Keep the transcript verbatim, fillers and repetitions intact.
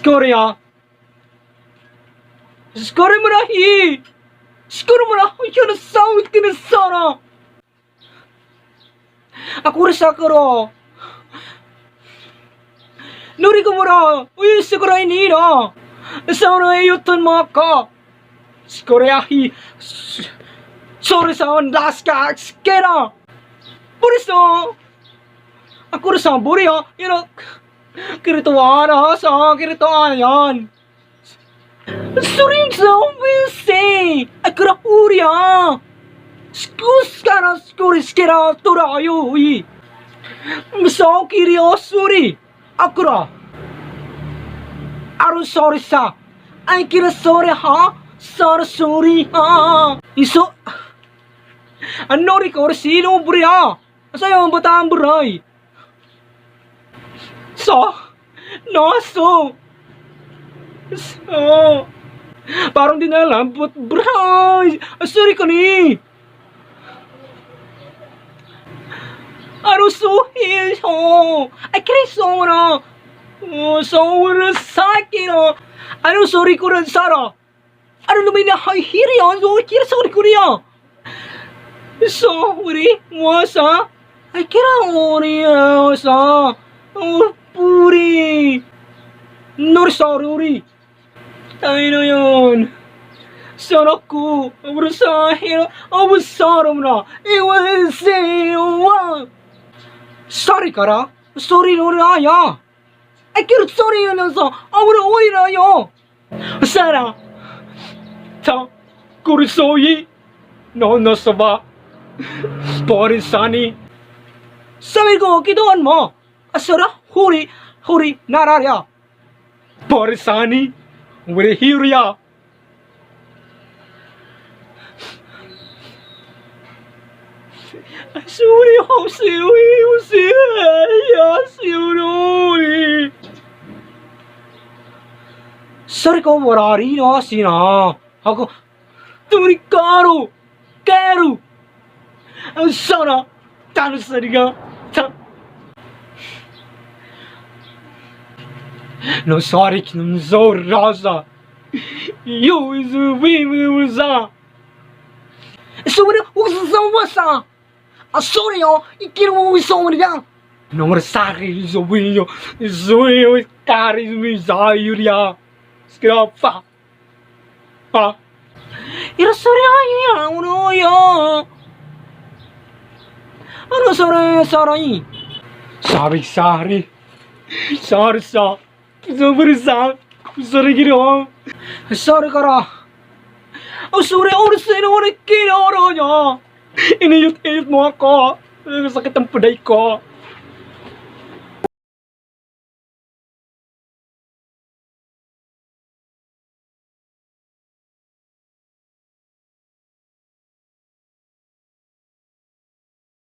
Sorry, ah. Sorry mo na, hi. Sorry mo na, hi, na sawit ka na sana. Ako rin sa karo. Nuri ko mo na, uy, sa karo ini na. Sa karo iyutan mga ka. Sorry, ah, hi. Sorry sa ang das ka, skera. Puri sa. Ako rin sa buri, ha. You know, kirituan, ha, sa kirituan yan. Sorry sa umpisa. Ay, karapuri, ha. Skus ka na, skuri, skera, turayo, uy. Sa kiri, oh, sorry. Akura. Aro sorry sa. Ay, kira sorry, ha? Sorry, sorry, ha? Iso. Ano rin ko, sino, buri, ha? Asa yung bataan, buray? So? No, so? So? Parang di na alam, but, bray! Sorry ko ni! Ano so, so? Ay, Kristo mo na! Oh, so, wala sa akin, oh! Ano, sorry ko rin, Sarah? Ano naman na, hay, hiri, oh? So, kira, sorry ko niya! So, uri, mo sa? Ay, kira, uri, ah, sa? Oh, puri! Nor, sorry, uri! Tayo na yun! Sarap ko! Abra sa akin! Abra sa aram na! Iwan sa iwan! Sorry, kara! Sorry, no, raya! Ay, kira, sorry, ano sa? Abra, uy, raya! Sana! Ta, kurisoyi! No, no, saba! Pori sani! Sabi ko, kituan mo! Asara, huri, huri, nararya! Pori sani! Wiri hirya! Sorry, Jose, Jose, Jose, Jose. Sorry ko, marari na sina. Ako, turi karo, karo. Ang sana, tano sa diga. Ta- No, sorry, kinunzo, Rosa. Yo, is a win, win, win, sa. Sorry, what's up, what's up? Ah, sorry, oh, ikinunzo mo niya. No, sorry, is a win, yo. Is a win, yo, is kari, is a win, sa, yun, ya. Skrapa. Ha? Ira, sorry, ay, ay, ano, ya? Ano, sorry, sorry? Sorry, sorry. Sorry, sa. Sorry, sa. Sorry, ginawa. Sorry, kara. Oh, sorry, oras na yun, oras kinoro niya. Iniyot-iyot mo ako. Sakit ang puday ko.